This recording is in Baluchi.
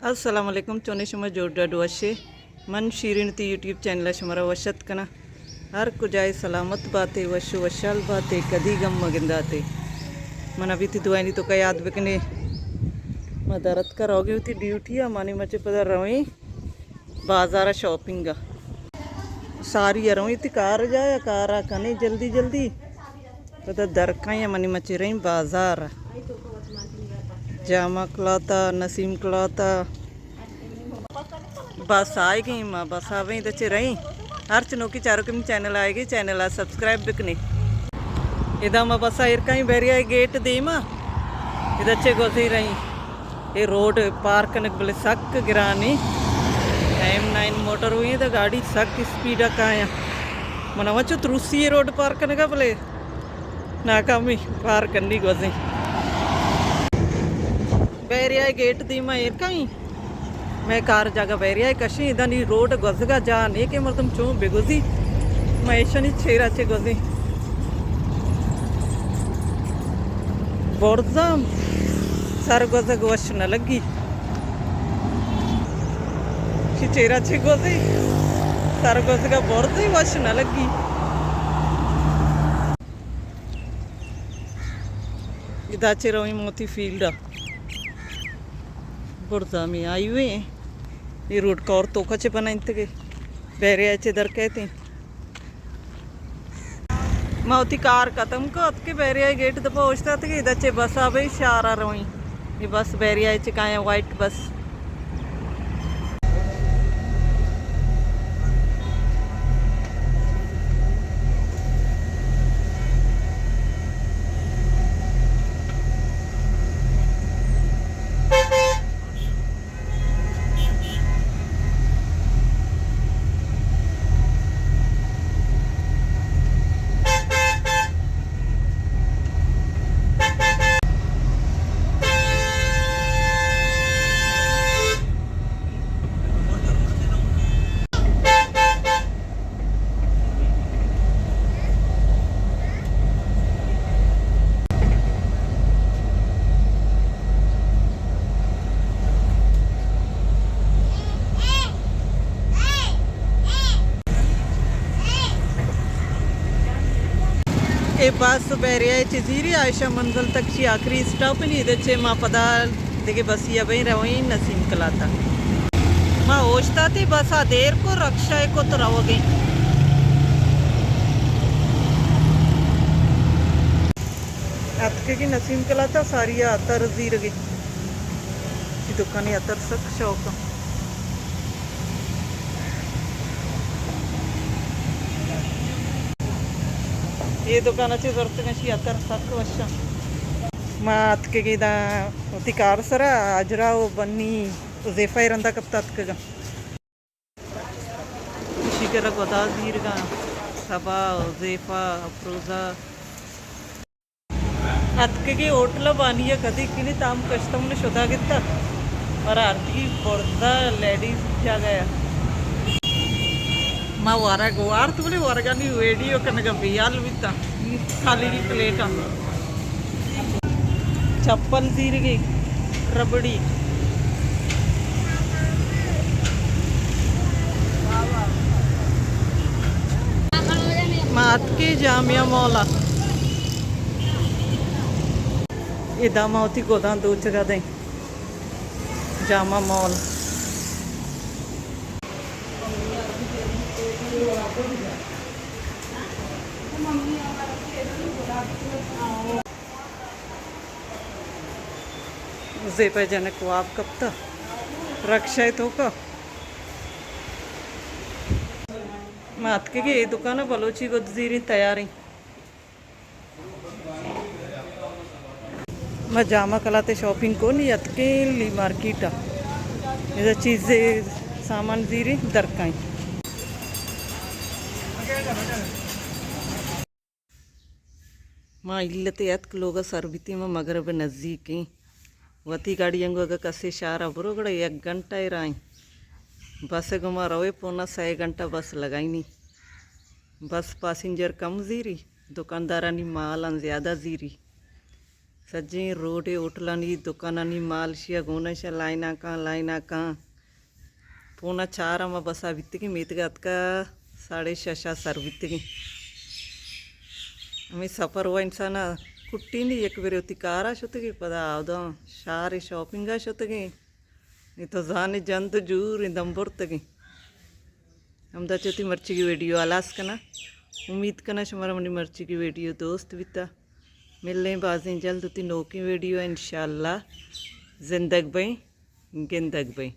السلام علیکم، چونے شما؟ جوڑ ڈاڈ وشے؟ من شیرین تی یوٹیوب چینل ءَ شمارا وش اتک کناں۔ ہر کجائے سلامت باتے، وش و وشحال باتے، کدی غم مگنداتے۔ من ابھی تی دعائنی تو کا یاد بکنے۔ ما در اتکا روگی ہوتی ڈیوٹی ءَ، مانی مچے پدا رویں بازار ءَ شاپنگ ءَ۔ ساری ءَ رویں تی کار جا یا کار ءَ کنے جلدی جلدی۔ پدا درکائیں منی مچے رئیں بازار ءَ۔ جامہ کلاتہ، نسیم کلاتہ۔ بس آئیگیں، ما بس آویں، ادا چے رئیں۔ ہرچ نوکی چاروکے منی چینل آئیگے، چینل ءَ سبسکرائب بکنے۔ ادا ما بس ءَ ایر کائیں بحریہ گیٹ دیما۔ ادا چے گوزی رئیں۔ اے روڈ پار کنگ بلے سک گرانی۔ ایم نائن موٹر وے، ادا گاڑی سک اسپیڈ ءَ کایاں۔ من ءَ چو تروسی اے روڈ پار کنگ ءَ بلے ناکامی پار کنی گوزیں۔ بحریہ گیٹ دیما ایر کائیں۔ مئے کار جاگہ بحریہ کشیں، ادا نی روڈ گوزگا جا نے کہ مردم چون بگوزی۔ مئے ایشانی چیرا چے گوزیں۔ برزا سر گوزگ وش نہ لگی۔ چی چیرا چے گوزی؟ سر گوزگا برزی وش نہ لگی۔ ادا چے رویں موتی فیلڈ ءَ۔ برزامی آئی ہوئے ہیں۔ یہ روڈ کور توکا چے بنائنتگے۔ بحریہ چے در کہتے ہیں۔ ما وتی کار ختم کو، اتکے بحریہ گیٹ دپا اوشتاتگے، ادا چے بس آ بھئی شہر ءَ رویں۔ یہ بس بحریہ چے کائیں، وائٹ بس۔ اے بس بحریہ چے زیری، عائشہ منزل تک چی آخری اسٹاپ نی، دے چے ما پدا دگہ بسی ءَ بئیں رویں نسیم کلات ءَ۔ ما اوشتاتی بس ءَ دیر کو، رکشہ ءَ کو تو روگیں۔ اتکگی نسیم کلات ءَ، ساری ءَ اتر زیرگی۔ چی دکانی اتر سک شوق۔ اے دکان ءَ چے زرتگ اَنت، شی اتر سک وش اَنت۔ ما اتکگی داں وتی کار سرا، اجرا و بنی حذیفہ ءِ رندا کپت اتکگاں۔ ایشی کرا گدا زیرگاں، صبا، حذیفہ، افروزہ۔ اتکگی ہوٹل ءَ بانی ءَ کدی کنی تام کشتم نے شدا گتا۔ پر آرتی برزا لیڈیز جاگہ ءَ۔ ما ورگ وارت بلے ورگانی ویڈیو کنگ ءَ بیال بیتا۔ خالی پلیٹاں۔ چپل زیرگی، ربڑی۔ ما اتکیں جامعہ مال ءَ۔ ادا ما وتی گداں دوچگ ءَ دیں۔ جامعہ مال۔ زیبا جنک واب کپتا رکشہ ءِ توکا۔ ما اتکگی اے دکان ءَ، بلوچی گد زیریں تیاریں۔ ما جامہ کلات ءِ شاپنگ کو نی، اتکیں لی مارکیٹ ءَ۔ ادا چیزے سامان زیریں درکائیں۔ ما علت ءَ اتک لوگ ءَ سر بیتیں، ما مغرب ءِ نزیک ایں۔ وتی گاڑی انگو اگہ کسے شہر ءَ برو گڑا یک گھنٹہ ءِ راہ ایں۔ بس ءَ گما روئے پونا سئے گھنٹہ بس لگائینی۔ بس پاسنجر کم زیری، دکاندارانی مالاں زیادہ زیری۔ سجیں روڈ ءِ ہوٹلانی، دکانانی مال شیا گون اش، لائنا کاں، لائنا کاں۔ پونا چار ءَ ما بسا بیتگیں، میتگ ءَ اتکا ساڑھے شش ءَ سر بیتگیں۔ ہمے سفر ءَ انسان ءَ کٹی نی، یک برے وتی کار ءَ شتگیں، پدا آوداں شہر ءِ شاپنگ ءَ شتگیں۔ نی تو زانے جند جور دم برتگیں۔ ہمدا چہ وتی مرچیگی ویڈیو ہلاس کناں۔ امید کناں شمارا منی مرچیگی ویڈیو دوست بیتا۔ ملیں بازیں جلد وتی نوکیں ویڈیو ءَ انشاءاللہ۔ زندگ بئیں، گندگ بئیں۔